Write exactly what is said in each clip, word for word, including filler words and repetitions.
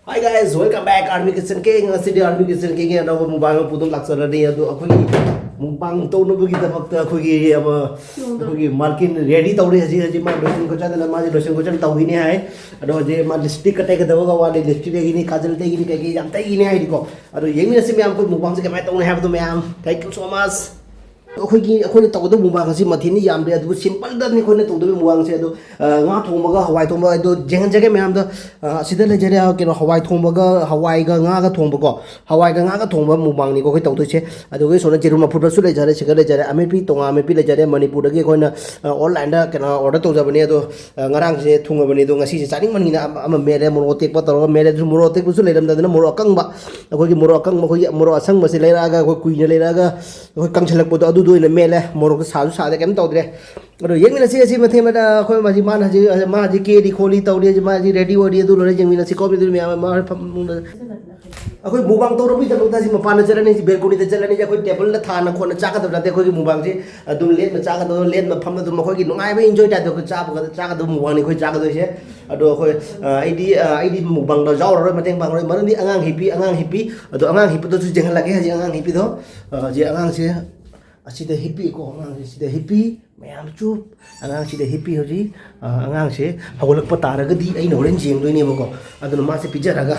Hi guys, welcome back Army Kitchen King. ꯉꯁꯤꯗꯤ Army Kitchen King ꯒꯤ ꯑꯅꯧꯕ mukbang ꯑꯃ ꯄꯨꯗꯨꯅ ꯂꯥꯛꯆꯔꯅꯤ꯫ ꯑꯗꯣ ꯑꯩꯈꯣꯏꯒꯤ mukbang ꯇꯧꯅꯕꯒꯤꯗꯃꯛꯇ ꯑꯩꯈꯣꯏꯒꯤ ꯑꯃ, ꯑꯩꯈꯣꯏꯒꯤ ꯃꯥꯜꯀꯤꯟ ready ꯇꯧꯔꯤ꯫ ꯍꯧꯖꯤꯛ ꯍꯧꯖꯤꯛ ꯃꯥ ꯂꯣꯏꯁꯤꯟ ꯈꯣꯠꯆꯟꯗꯅ ꯃꯥꯁꯦ ꯂꯣꯏꯁꯤꯟ ꯈꯣꯠꯆꯟ ꯇꯧꯈꯤꯅꯤ ꯍꯥꯏ꯫ ꯑꯗꯣ ꯍꯧꯖꯤꯛ ꯃꯥ lipstick ꯀ ꯇꯩꯒꯗꯕꯒ ꯋꯥꯠꯂꯤ, lipstick ꯇꯩꯒꯤꯅꯤ, ꯀꯥꯖꯜ ꯇꯩꯒꯤꯅꯤ, ꯀꯩꯀꯩ ꯌꯥꯝ ꯇꯩꯒꯤꯅꯤ ꯍꯥꯏꯔꯤꯀꯣ꯫ ꯑꯗꯣ ꯌꯦꯡꯃꯤꯟꯅꯁꯤ ꯃꯌꯥꯝ, ꯑꯩꯈꯣꯏ mukbang ꯁꯦ ꯀꯃꯥꯏꯅ ꯇꯧꯅꯤ ꯍꯥꯏꯕꯗꯣ ꯃꯌꯥꯝ꯫ Thank you so much꯫ ꯑꯩꯈꯣꯏꯒꯤ, ꯑꯩꯈꯣꯏꯅ ꯇꯧꯒꯗꯕ mukbang ꯑꯁꯤ ꯃꯊꯦꯜꯗꯤ ꯌꯥꯝꯗꯦ, ꯑꯗꯨꯕꯨ simple ꯗꯅꯤ ꯑꯩꯈꯣꯏꯅ ꯇꯧꯗꯕ mukbang ꯁꯦ꯫ ꯑꯗꯣ, ꯑ, ꯉꯥ ꯊꯣꯡꯕꯒ ꯍꯋꯥꯏ ꯊꯣꯡꯕ, ꯑꯗꯣ ꯌꯦꯡꯍꯟꯖꯒꯦ ꯃꯌꯥꯝꯗ꯫ ꯑ, ꯑꯁꯤꯗ ꯂꯩꯖꯔꯦ, ꯑ, ꯀꯩꯅꯣ, ꯍꯋꯥꯏ ꯊꯣꯡꯕꯒ, ꯍꯋꯥꯏꯒ ꯉꯥꯒ ꯊꯣꯡꯕꯀꯣ, ꯍꯋꯥꯏꯒ ꯉꯥꯒ ꯊꯣꯡꯕ mukbang ꯅꯤꯀꯣ ꯑꯩꯈꯣꯏ ꯇꯧꯗꯣꯏꯁꯦ꯫ ꯑꯗꯨꯒ ꯁꯣꯝꯗ ꯌꯦꯔꯨꯝ ꯑꯐꯨꯠꯄꯁꯨ ꯂꯩꯖꯔꯦ, ꯁꯤꯒ ꯂꯩꯖꯔꯦ, ꯑꯃꯦꯠꯄꯤ, ꯇꯣꯉꯥꯟ ꯑꯃꯦꯠꯄꯤ ꯂꯩꯖꯔꯦ꯫ ꯃꯅꯤꯄꯨꯔꯗꯒꯤ ꯑꯩꯈꯣꯏꯅ, ꯑ, online ꯗ ꯀꯩꯅꯣ order ꯇꯧꯖꯕꯅꯦ, ꯑꯗꯣ, ꯑ, ꯉꯔꯥꯡꯁꯦ ꯊꯨꯡꯉꯕꯅꯦ, ꯑꯗꯣ ꯉꯁꯤꯁꯦ ꯆꯥꯅꯤꯡꯃꯟꯒꯤꯅ ꯑꯃ, ꯑꯃ ꯃꯦꯠꯂꯦ, ꯃꯣꯔꯣꯛ ꯑꯇꯦꯛꯄ ꯇꯧꯔꯒ ꯃꯦꯠꯂꯦ꯫ ꯑꯗꯨꯁꯨ ꯃꯣꯔꯣꯛ ꯑꯇꯦꯛꯄꯁꯨ ꯂꯩꯔꯝꯗꯗꯅ ꯃꯣꯔꯣꯛ ꯑꯀꯪꯕ, ꯑꯩꯈꯣꯏꯒꯤ ꯃꯣꯔꯣꯛ ꯑꯀꯪꯕ, ꯑꯩꯈꯣꯏꯒꯤ ꯃꯣꯔꯣꯛ ꯑꯁꯪꯕꯁꯦ ꯂꯩꯔꯛꯑꯒ ꯑꯩꯈꯣꯏ ꯀꯨꯏꯅ ꯂꯩꯔꯛꯑꯒ ꯑꯩꯈꯣꯏ ꯀꯪꯁꯤꯜꯂꯛꯄꯗꯣ ꯑꯗꯨꯗꯣ ꯑꯣꯏꯅ ꯃꯦꯠꯂꯦ꯫ ꯃꯣꯔꯣꯛꯁꯨ ꯁꯥꯁꯨ ꯁꯥꯗꯦ, ꯀꯩꯝ ꯇꯧꯗ꯭ꯔꯦ꯫ ꯑꯗꯣ ꯌꯦꯡꯃꯤꯟꯅꯁꯤ ꯉꯁꯤ ꯃꯊꯦꯜ ꯃꯊꯦꯜ꯫ ꯑꯩꯈꯣꯏ ꯃꯥꯁꯤ, ꯃꯥꯅ ꯍꯧꯖꯤꯛ, ꯃꯥ ꯍꯧꯖꯤꯛ ꯀꯦꯔꯤ ꯈꯣꯠꯂꯤ ꯇꯧꯔꯤ, ꯍꯧꯖꯤꯛ ꯃꯥ ꯍꯧꯖꯤꯛ ready ꯑꯣꯏꯔꯤ, ꯑꯗꯨ ꯂꯣꯏꯔ ꯌꯦꯡꯃꯤꯟꯅꯁꯤ ꯀꯣ꯫ ꯑꯗꯨꯗꯤ ꯃꯌꯥꯝ ꯃꯥ ꯐꯝ-, ꯑꯩꯈꯣꯏ mukbang ꯇꯧꯔꯕꯒꯤꯗꯃꯛꯇ ꯁꯤ ꯃꯄꯥꯟꯗ ꯆꯠꯂꯅꯤ, ꯁꯤ balcony ꯗ ꯆꯠꯂꯅꯤ꯫ ꯑꯩꯈꯣꯏ table ꯗ ꯊꯥꯅ ꯈꯣꯠꯅ ꯆꯥꯒꯗꯕ ꯅꯠꯇꯦ꯫ ꯑꯩꯈꯣꯏꯒꯤ mukbang ꯁꯤ ꯑꯗꯨꯝ ꯂꯦꯞꯅ ꯆꯥꯒꯗꯕ, ꯂꯦꯞꯅ ꯐꯝꯅ ꯑꯗꯨꯝ ꯃꯈꯣꯏꯒꯤ ꯅꯨꯡꯉꯥꯏꯕ enjoy type ꯇ ꯑꯩꯈꯣꯏ ꯆꯥꯕ, ꯆꯥꯒꯗꯕ mukbang ꯅꯤ ꯑꯩꯈꯣꯏ ꯆꯥꯒꯗꯣꯏꯁꯦ꯫ ꯑꯗꯣ ꯑꯩꯈꯣꯏ, ꯑ, ꯑꯩꯗꯤ, ꯑ, ꯑꯩꯗꯤ mukbang ꯗ ꯌꯥꯎꯔꯔꯣꯏ, ꯃꯇꯦꯡ ꯄꯥꯡꯉꯔꯣꯏ, ꯃꯔꯝꯗꯤ ꯑꯉꯥꯡ ꯍꯤꯞꯄꯤ, ꯑꯉꯥꯡ ꯍꯤꯞꯄꯤ꯫ ꯑꯗꯣ ꯑꯉꯥꯡ ꯍꯤꯞꯄꯗꯁꯨ ꯌꯦꯡꯍꯜꯂꯛꯀꯦ ꯍꯧꯖꯤꯛ ꯑꯉꯥꯡ ꯍꯤꯞꯄꯤꯗꯣ꯫ ꯑ, ꯍꯧꯖꯤꯛ ꯑꯉꯥꯡꯁꯦ ꯑꯁꯤꯗ ꯍꯤꯞꯄꯤꯀꯣ, ꯑꯉꯥꯡꯁꯦ ꯁꯤꯗ ꯍꯤꯞꯄꯤ꯫ ꯃꯌꯥꯝ ꯆꯨꯞ꯫ ꯑꯉꯥꯡꯁꯤꯗ ꯍꯤꯞꯄꯤ ꯍꯧꯖꯤꯛ꯫ ꯑ, ꯑꯉꯥꯡꯁꯦ ꯍꯧꯒꯠꯂꯛꯄ ꯇꯥꯔꯒꯗꯤ ꯑꯩꯅ ꯍꯣꯔꯦꯟ ꯌꯦꯡꯗꯣꯏꯅꯦꯕꯀꯣ꯫ ꯑꯗꯨꯅ ꯃꯥꯁꯦ ꯄꯤꯖꯔꯒ,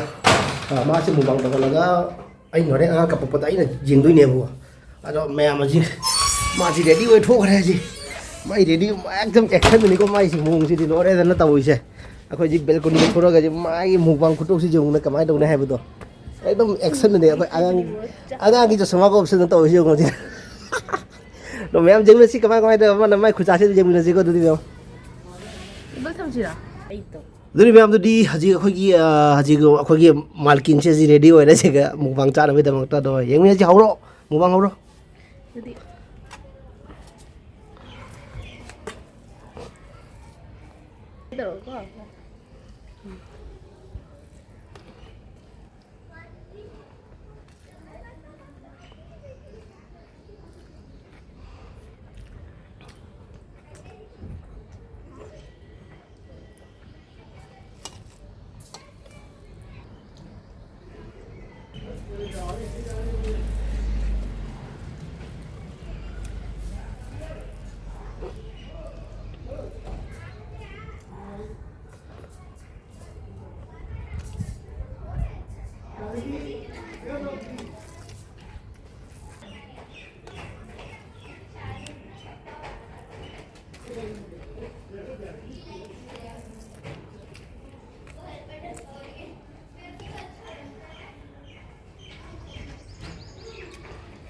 ꯑ, ꯃꯥꯁꯦ mukbang ꯇꯧꯍꯜꯂꯒ ꯑꯩꯅ ꯍꯣꯔꯦꯟ ꯑꯉꯥꯡ ꯀꯞꯄꯛꯄꯗ ꯑꯩꯅ ꯌꯦꯡꯗꯣꯏꯅꯦꯕꯀꯣ꯫ ꯑꯗꯣ ꯃꯌꯥꯝ ꯍꯧꯖꯤꯛ ꯃꯥꯁꯤ ready ꯑꯣꯏ ꯊꯣꯛꯈ꯭ꯔꯦ ꯍꯧꯖꯤꯛ꯫ ꯃꯥꯏ ready ꯑꯦꯛꯗꯝ action ꯅꯤꯀꯣ ꯃꯥꯏꯁꯤ ꯃꯑꯣꯡꯁꯤꯗꯤ ꯂꯣꯏꯔꯦꯗꯅ ꯇꯧꯔꯤꯁꯦ꯫ ꯑꯩꯈꯣꯏ ꯍꯧꯖꯤꯛ balcony ꯗ ꯊꯣꯔꯛꯑꯒ ꯍꯧꯖꯤꯛ ꯃꯥꯒꯤ mukbang ꯈꯨꯇꯧꯁꯤ ꯌꯦꯡꯉꯨꯅ ꯀꯃꯥꯏꯅ ꯇꯧꯅꯤ ꯍꯥꯏꯕꯗꯣ꯫ ꯑꯦꯛꯗꯝ action ꯅꯤ ꯑꯩꯈꯣꯏ ꯑꯉꯥꯡ, ꯑꯉꯥꯡꯒꯤ ꯆꯁꯃꯥꯒ ꯎꯞꯁꯟꯅ ꯇꯧꯔꯤꯁꯤ ꯌꯦꯡꯉꯨ ꯍꯧꯖꯤꯛ꯫ ꯑꯗꯣ ꯃꯌꯥꯝ ꯌꯦꯡꯃꯤꯟꯅꯁꯤ ꯀꯃꯥꯏ ꯀꯃꯥꯏꯅ ꯇꯧꯕ, ꯃꯥꯅ ꯃꯥꯏ ꯈꯨꯠꯁꯥꯁꯤꯗ ꯌꯦꯡꯃꯤꯟꯅꯁꯤꯀꯣ ꯑꯗꯨꯗꯤ ꯃꯌꯥꯝ꯫ ꯏꯕ ꯊꯝꯁꯤꯔꯥ? ꯑꯩ ꯇꯧ꯫ ꯑꯗꯨꯗꯤ ꯃꯌꯥꯝꯗꯨꯗꯤ ꯍꯧꯖꯤꯛ ꯑꯩꯈꯣꯏꯒꯤ, ꯑ, ꯍꯧꯖꯤꯛ ꯑꯩꯈꯣꯏꯒꯤ ꯃꯥꯜꯀꯤꯟꯁꯦ ꯍꯧꯖꯤꯛ ready ꯑꯣꯏꯔꯦ ꯁꯤꯒ mukbang ꯆꯥꯅꯕꯒꯤꯗꯃꯛꯇ꯫ ꯑꯗꯣ ꯌꯦꯡꯃꯤꯟꯅꯁꯤ, ꯍꯧꯔꯣ, mukbang ꯍꯧꯔꯣ꯫ ꯑꯗꯨꯗꯤ ꯇꯧꯔꯣꯀꯣ꯫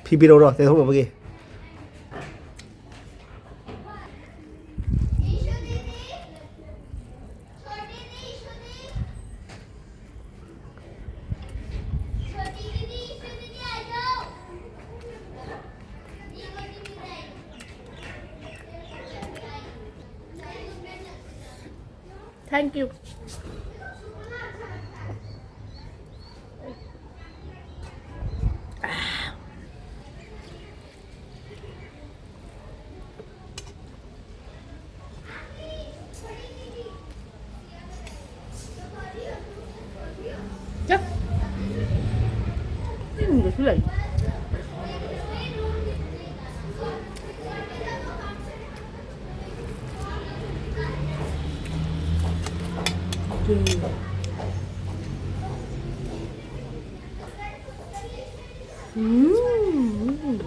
ꯐꯤ ꯄꯤꯔꯛꯎꯔꯣ ꯇꯩꯊꯣꯛꯅꯕꯒꯤ? Thank you. ꯆꯥ꯫ ꯏꯪꯕꯁꯨ ꯂꯩ꯫ ꯎꯝ꯫ ꯎꯝ꯫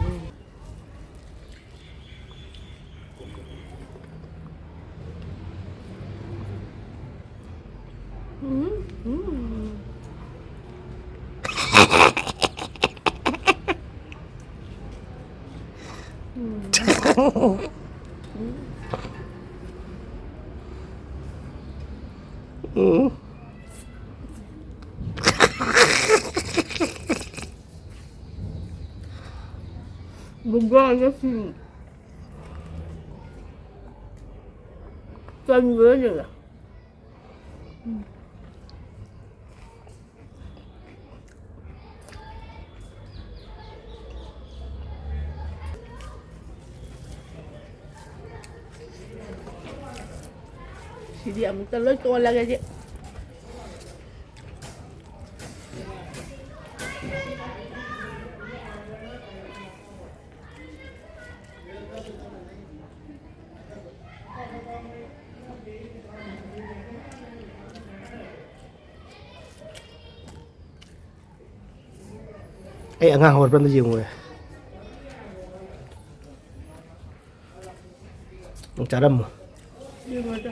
ꯎꯝ, ꯎꯝ꯫ ꯎꯝ꯫ ꯕꯨꯡꯒꯥꯅ ꯁꯤꯡ ꯆꯟꯕ꯭ꯔꯥ ꯌꯦꯡꯒꯦ꯫ ꯁꯤꯗꯤ ꯑꯃꯨꯛꯇ ꯂꯣꯏ ꯇꯣꯜꯂꯒꯦ ꯁꯤ꯫ ꯑꯩ ꯑꯉꯥꯡ ꯍꯧꯒꯠꯄ꯭ꯔ ꯑꯝꯇ ꯌꯦꯡꯉꯨꯒꯦ꯫ ꯅꯪ ꯆꯥꯔꯝꯃꯣ꯫ ꯌꯦꯡꯉꯣꯗ꯫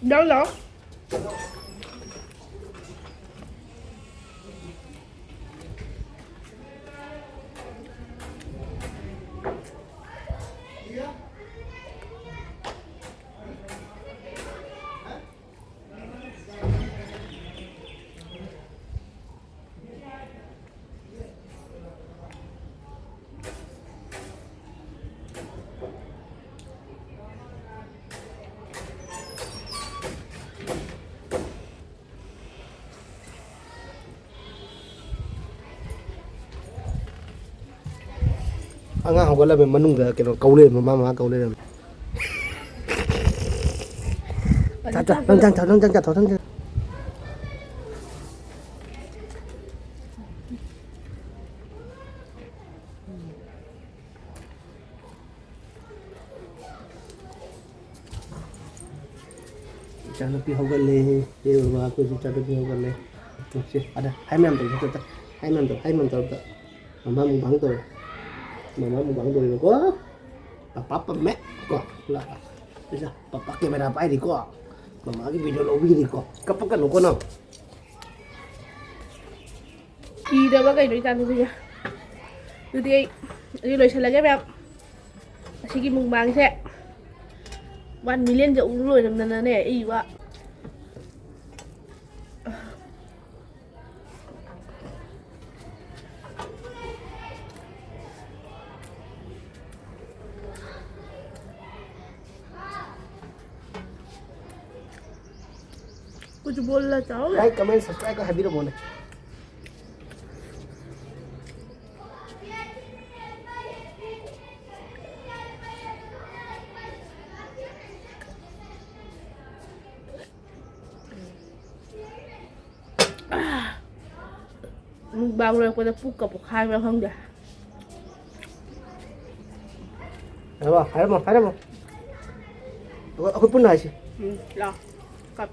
ꯂꯥꯎ, ꯂꯥꯎ꯫ ꯑꯉꯥꯡ ꯍꯧꯒꯠꯂꯝꯃꯦ, ꯃꯅꯨꯡꯗ ꯀꯩꯅꯣ ꯀꯧ ꯂꯩꯔꯝꯃꯦ, ꯃꯃꯥ, ꯃꯃꯥ ꯀꯧ ꯂꯩꯔꯝꯃꯦ꯫ ꯆꯥ, ꯆꯥ, ꯅꯪ ꯆꯥ, ꯆꯥ, ꯅꯪ ꯆꯥ, ꯆꯥ, ꯅꯪ ꯆꯥ꯫ ꯏꯆꯥꯅꯨꯄꯤ ꯍꯧꯒꯠꯂꯦ꯫ ꯑꯦ ꯕꯕꯥ, ꯑꯩꯈꯣꯏꯁꯨ ꯏꯆꯥꯅꯨꯄꯤ ꯍꯧꯒꯠꯂꯦ꯫ ꯁꯦ, ꯑꯗ ꯍꯥꯏ ꯃꯌꯥꯝ ꯇꯧꯔꯣ, ꯍꯥꯏ ꯃꯌꯥꯝ ꯇꯧꯔꯣ, ꯍꯥꯏ ꯃꯌꯥꯝ ꯇꯧꯔꯣ꯫ ꯃꯃꯥ ꯃꯨꯛꯕꯥꯡ ꯇꯧꯔꯦ꯫ ꯃꯃꯥ ꯃꯨꯛꯕꯥꯡ ꯇꯧꯔꯦꯕꯀꯣ꯫ ꯄꯄꯥ ꯄꯝꯃꯦ꯫ ꯀꯣ, ꯂꯥꯛ, ꯂꯥꯛ꯫ ꯄꯩꯁꯥ, ꯄꯄꯥ ꯀꯦꯃꯦꯔꯥ ꯄꯥꯏꯔꯤꯀꯣ꯫ ꯃꯃꯥꯒꯤ ꯚꯤꯗꯤꯑꯣ ꯂꯧꯕꯤꯔꯤꯀꯣ꯫ ꯀꯞꯄꯛꯀꯅꯨꯀꯣ ꯅꯪ꯫ ꯀꯤꯗꯕ ꯀꯩꯅꯣ ꯏꯆꯥꯅꯨꯄꯤꯁꯦ꯫ ꯑꯗꯨꯗꯤ ꯑꯩ, ꯑꯩ ꯂꯣꯏꯁꯤꯜꯂꯒꯦ ꯃꯌꯥꯝ꯫ ꯑꯁꯤꯒꯤ ꯃꯨꯛꯕꯥꯡꯁꯦ ꯋꯥꯟ ꯃꯤꯂꯤꯌꯟ ꯌꯧꯔ ꯂꯣꯏꯔꯝꯗꯅꯅꯦ ꯑꯩ ꯋꯥ꯫ कुछ बोलना चाहोगे? Like, comment, subscribe ꯀ ꯍꯥꯏꯕꯤꯔꯝꯃꯣꯅꯦ꯫ ꯃꯨꯛꯕꯥꯡ ꯂꯣꯏꯔꯛꯄꯗ ꯄꯨꯛꯀ ꯄꯣꯛꯈꯥꯏꯕ꯭ꯔꯥ ꯈꯪꯗꯦ꯫ ꯍꯥꯏꯔꯝꯃꯣ, ꯍꯥꯏꯔꯝꯃꯣ, ꯍꯥꯏꯔꯝꯃꯣ꯫ ꯑꯩꯈꯣꯏ ꯄꯨꯟꯅ ꯍꯥꯏꯁꯤ꯫ ꯎꯝ, ꯂꯥꯎ꯫ ꯀꯞ꯫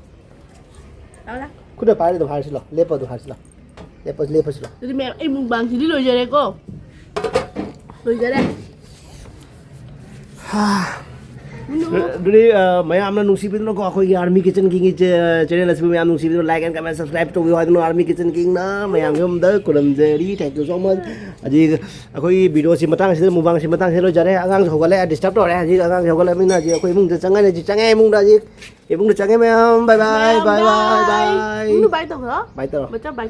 ꯂꯥꯎ, ꯂꯥꯎ꯫ ꯈꯨꯠꯅ ꯄꯥꯏꯔ ꯑꯗꯨꯝ ꯍꯥꯏꯔꯁꯤ ꯂꯥꯎ꯫ ꯂꯦꯞꯄ ꯑꯗꯨꯝ ꯍꯥꯏꯔꯁꯤ ꯂꯥꯎ꯫ ꯂꯦꯞꯄ, ꯂꯦꯞꯄꯁꯤ ꯂꯥꯎ꯫ ꯑꯗꯨꯗꯤ ꯃꯌꯥꯝ, ꯑꯩ ꯃꯨꯛꯕꯥꯡꯁꯤꯗꯤ ꯂꯣꯏꯖꯔꯦꯀꯣ꯫ ꯂꯣꯏꯖꯔꯦ꯫ ꯍꯥ꯫ ꯅꯣ꯫ ꯑꯗꯨꯗꯤ, ꯑ, ꯃꯌꯥꯝꯅ ꯅꯨꯡꯁꯤꯕꯤꯗꯨꯅꯀꯣ, ꯑꯩꯈꯣꯏꯒꯤ Army Kitchen Kingꯒꯤ ꯆꯦ-, channel ꯑꯁꯤꯕꯨ ꯃꯌꯥꯝ ꯅꯨꯡꯁꯤꯕꯤꯗꯨꯅ like and comment, subscribe ꯇꯧꯕꯤꯌꯨ ꯍꯥꯏꯗꯨꯅ Army Kitchen Kingꯅ ꯃꯌꯥꯝꯒꯤ ꯃꯐꯝꯗ ꯈꯨꯔꯨꯝꯖꯔꯤ꯫ Thank you so much꯫ ꯍꯧꯖꯤꯛ ꯑꯩꯈꯣꯏꯒꯤ videoꯁꯤ ꯃꯇꯥꯡꯁꯤꯗ, ꯃꯨꯛꯕꯥꯡꯁꯤ ꯃꯇꯥꯡꯁꯤꯗ ꯂꯣꯏꯖꯔꯦ꯫ ꯑꯉꯥꯡꯁꯨ ꯍꯧꯒꯠꯂꯦ, disturb ꯇꯧꯔꯦ꯫ ꯍꯧꯖꯤꯛ ꯑꯉꯥꯡꯁꯤ ꯍꯧꯒꯠꯂꯃꯤꯅ ꯍꯧꯖꯤꯛ ꯑꯩꯈꯣꯏ ꯏꯃꯨꯡꯗ ꯆꯪꯉꯅꯤ꯫ ꯍꯧꯖꯤꯛ ꯆꯪꯉꯦ ꯏꯃꯨꯡꯗ, ꯍꯧꯖꯤꯛ ꯏꯃꯨꯡꯗ ꯆꯪꯉꯦ ꯃꯌꯥꯝ꯫ Bye bye, ꯃꯌꯥꯝ bye bye, bye꯫ Bye꯫ ꯏꯃꯨꯡꯗ bye ꯇꯧꯈ꯭ꯔꯣ꯫ Bye ꯇꯧꯔꯣ꯫ ꯃꯆꯥ bye꯫